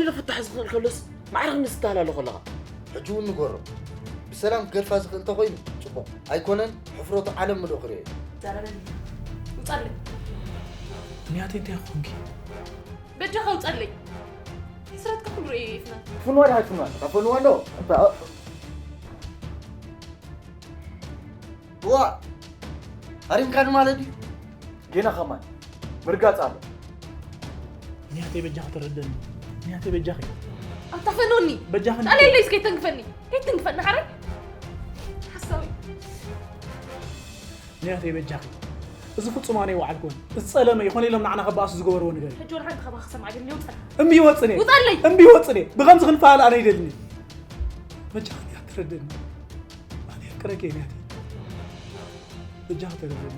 ኢሉ ፍታሕ ዝኽእል ከሎስ ማዕረ ክንዲ ዝተሃላለ ከለኻ። ሕጂ እውን ንገሮ። ብሰላም ክገድፋ ዝኽእል ተኾይኑ ጽቡቕ። ኣይኮነን፣ ሕፍረቱ ዓለም ምሉእ ክርእዮ እዩ። ዛረበኒ። ውጻለይ። ንያተይ እንታይ ኮንኪ? በጃኻ ውጻለይ። ሕስረትካ ኩሉ ርእየ ይፍና። ፍንዋ ዲኻ ትፍንዋ? እታ ፍንዋ እንዶ፣ እታ ዋ! ሃሪምካኒ ማለት ድዩ? ጌና ከማን ምርጋጽ ኣሎ። ንያተይ በጃኺ ተረደኒ። ንያተይ በጃኺ። ኣታ ፈኖኒ። በጃኺ ጫለለይ እስከ ይተንክፈኒ። ከይትንክፈኒ ሓራይ። ሓሳዊ። ንያተይ በጃኺ። እዚ ፍጹም ኣነ ይወዓልኩን። እዚ ጸለመ ይኾነ ኢሎም ንዓና ከባእሱ ዝገበርዎ ነገር እዩ። ሕጂ ወላ ሓንቲ ካባኻ ክሰምዓ ግን ይውጸል። እምቢ ይወጽን እየ። ውጻለይ። እምቢ ይወጽን እየ። ብኸምዚ ክንፈላል ኣነ ይደልኒ። በጃኺ ንያት ተረደኒ። ኣነ የፍቅረኪ እየ ንያተይ። በጃኺ ተረደኒ።